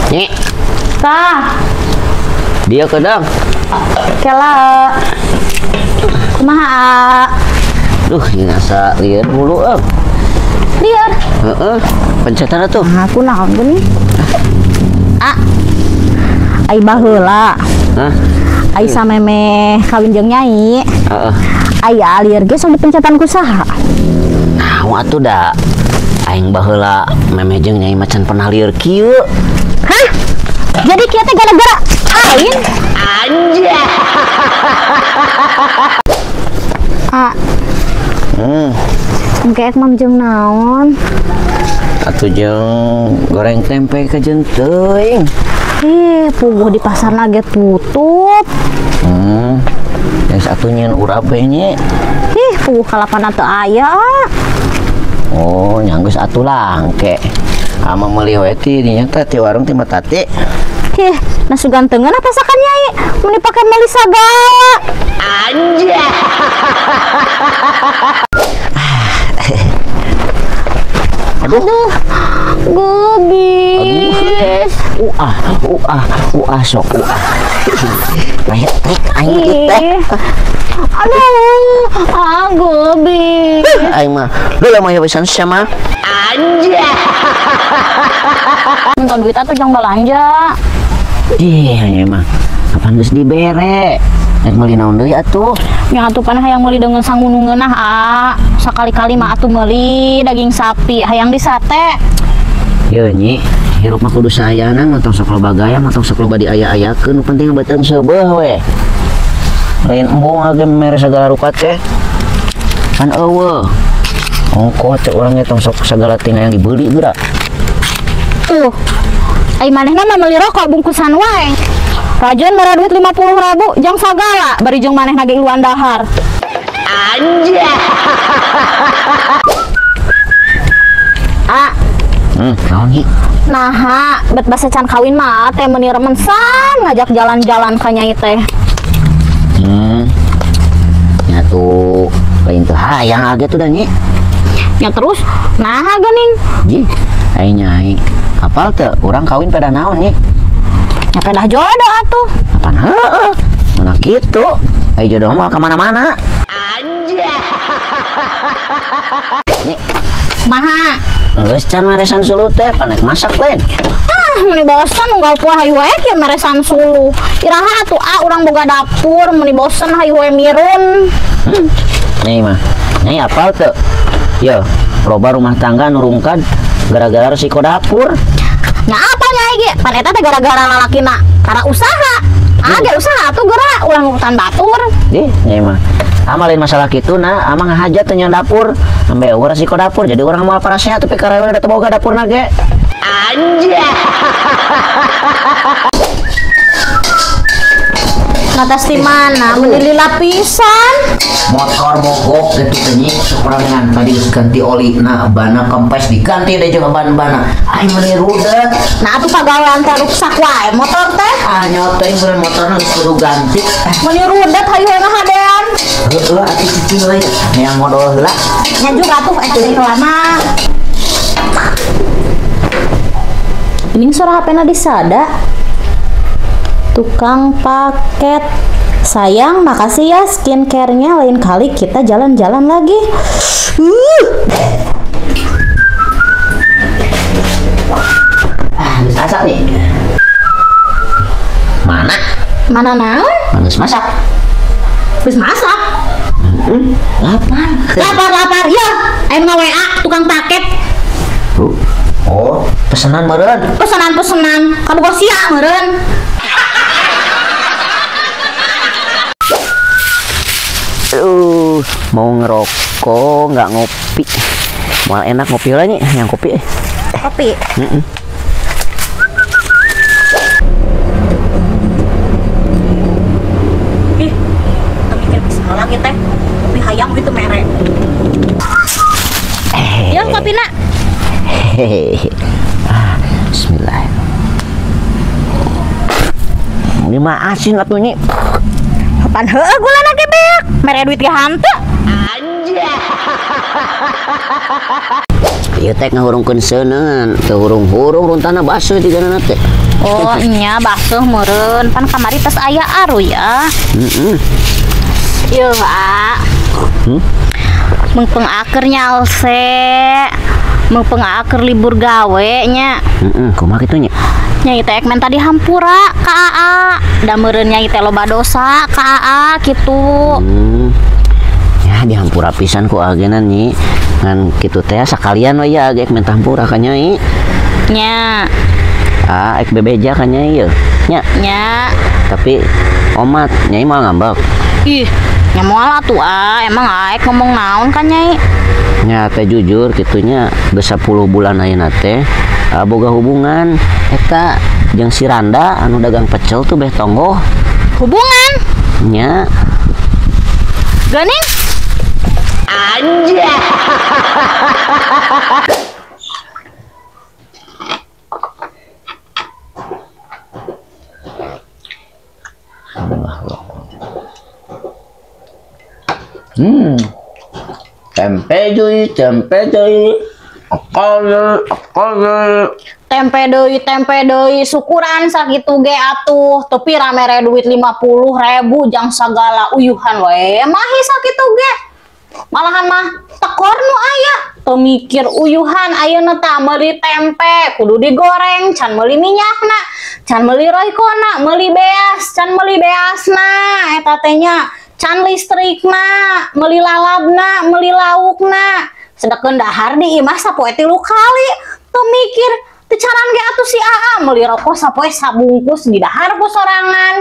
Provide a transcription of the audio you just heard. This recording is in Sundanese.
Nyi. Tah. Dia kedang. Kela. Kumaha? Duh, ini asa lieur bulu euy. Lieur. Heeh, pencetan atuh. Nah, aku naon geuning? Ah. Ai baheula. Hah? Ai samemeh kawin jeung Nyai. Heeh. Aya lieur ge sok dipencetan ku saha? Nah, atuh da aing baheula memeh jeung Nyai macan pernah lieur kieu. Hah? Jadi kieu teh gara-gara aing? Anjay. Ah. Engke ek mam jeung naon? Atuh jeung goreng tempe kajeun teuing. Ih, puguh di pasarna ge tutup. Yang satu nyeun urap we nya. Ih, puguh kalapana teu aya. Oh, nya geus atuh lah engke. Ama meuli we ti dinya teh ti warung ti Matati. Ih, nah sugan teu ngeunah pasakan Nyai, mun dipake meuli sagala. Anjay. Aduh, gubis. Uah, uah, uah sok uah. Kayak trek aing teh. Aduh, ah gubis. Aing mah, lu lama ya pisan sia mah. Anjay. Minta duit atuh jang balanja. Ih, nya mah. Kapan geus dibere? Rek meuli naon deui atuh? Nya atuh pan hayang meuli deungeun sangu nu ngeunah, ah. Sakali-kali mah atuh meuli daging sapi hayang disate. Yeuh nyi, hirup mah kudu saayana, mah tong sok loba gaya, mah tong sok loba diaya-ayakeun, nu penting beuteung seubeuh we. Lain embung ge mere sagala rupa teh. Kan eueuh. Ongkoh teh urang ge tong sok sagala teh hayang dibeli geura. Tuh. Ai manehna mah meuli rokok bungkusan wae. Rajeun mere duit 50.000 jang sagala bari jeung manehna ge iluan dahar. Anjay. Ah. Naon nyi? Naha, bet basa can kawin mah teh meuni remensan ngajak jalan-jalan ka Nyai teh. Nya tuh lain teu hayang age tuh da nyi. Nya terus naha geuning? Ji, ai Nyai. Apal teu urang kawin pada naon nyi? Nya pedah jodoh atuh. Apaan heueuh? Mana kitu? Ai jodoh mah ka mana-mana. Anjay. Nyi. Maha? Geus can meresan suluh teh, panek masak lain. Ah, meuni bosen unggal poe hayu wae kieu meresan suluh. Iraha atuh ah urang boga dapur, meuni bosen hayu wae mirun. Nyai mah, Nyai apal teu? Yo, loba rumah tangga nu rungkad gara-gara resiko dapur. Nya apal Nyai ge, pan eta teh gara-gara lalakina tara usaha. Ah ge usaha atuh geura ulah ngurutan batur. Dih, Nyai mah. Ama lain masalah kitu nah, ama ngahajat teh nyeun dapur. Sampai eueuh resiko dapur, jadi urang moal parasehat tapi karewe da teu boga dapurna ge. Anjay. Natas di mana? Meuni lapisan. Motor mogok gitu teh nyi, sekurangan tadi geus ganti oli na bana kempes diganti deui jeung ban-bana. Aing meuni rudet. Nah atuh pagawean teh ruksak wae motor teh. Ah nya teh meureun motorna geus kudu ganti. Meuni rudet hayu we ngahadean. Heueuh atuh cicing we. Hayang modol heula. Nya juga atuh eta teh lama. Ini suara HP-na disada. Tukang paket. Sayang, makasih ya skincare-nya. Lain kali kita jalan-jalan lagi. Ah, geus masak nih. Mana? Mana naon? Geus masak. Geus masak. Lapar. Lapar, lapar. Ya, ayo nge-WA tukang paket. Oh, pesanan meureun. Pesanan-pesanan. Kabogoh sia meureun. Mau ngerokok nggak ngopi, malah enak ngopi lah nih, yang kopi. Kopi. Ih, mikir bisa lagi teh, kopi hayam gitu merek. Ya kopi nak. Hehehe. Bismillah. Ini mah asin atuh nyi. Kapan heueuh gulana ge beak, mere duit ge hanteu. Anjay. Ieu teh ngahurungkeun seuneun, teu hurung-hurung runtana baseuh digana teh. Oh nya baseuh meureun, pan kamari tos aya aruy ah. Heeh. Yeuh ah. Hmm? Mengpeng aker nyalse. Mengpeng aker libur gawe nya. Heeh, kumaha kitu nya? Nyai teh ek menta dihampura ka AA. Da meureun nyai teh loba dosa ka AA kitu. Ya dihampura pisan ku agenan nyi. Ngan kitu teh sakalian we ya age ek menta hampura ka nyai. Nya. Ah, ek bebeja ka nyai yeuh. Nya. Nya. Tapi omat nyai moal ngambek. Ih, nya moal atuh ah, emang aek ngomong naon ka nyai? Nya teh jujur kitunya geus 10 bulan ayeuna teh boga hubungan eta jeung si Randa anu dagang pecel tuh beh tonggoh. Hubungan? Nya. Geuning? Anjay. Tempe deui, tempe deui. Akal, akal. Tempe deui, syukuran sakitu ge atuh. Teu pira mere duit 50.000 jang sagala uyuhan we. Mahi sakitu ge. Malahan mah tekor nu aya. Teu mikir uyuhan ayeuna tah meuli tempe kudu digoreng, can meuli minyakna, can meuli roykona, meuli beas, can meuli beasna eta teh nya. Can listrikna, meuli lalabna, meuli laukna. Sedekeun dahar di imah sapoe 3 kali. Teu mikir teu caran ge atuh si AA meuli rokok sapoe sabungkus di dahar ku sorangan.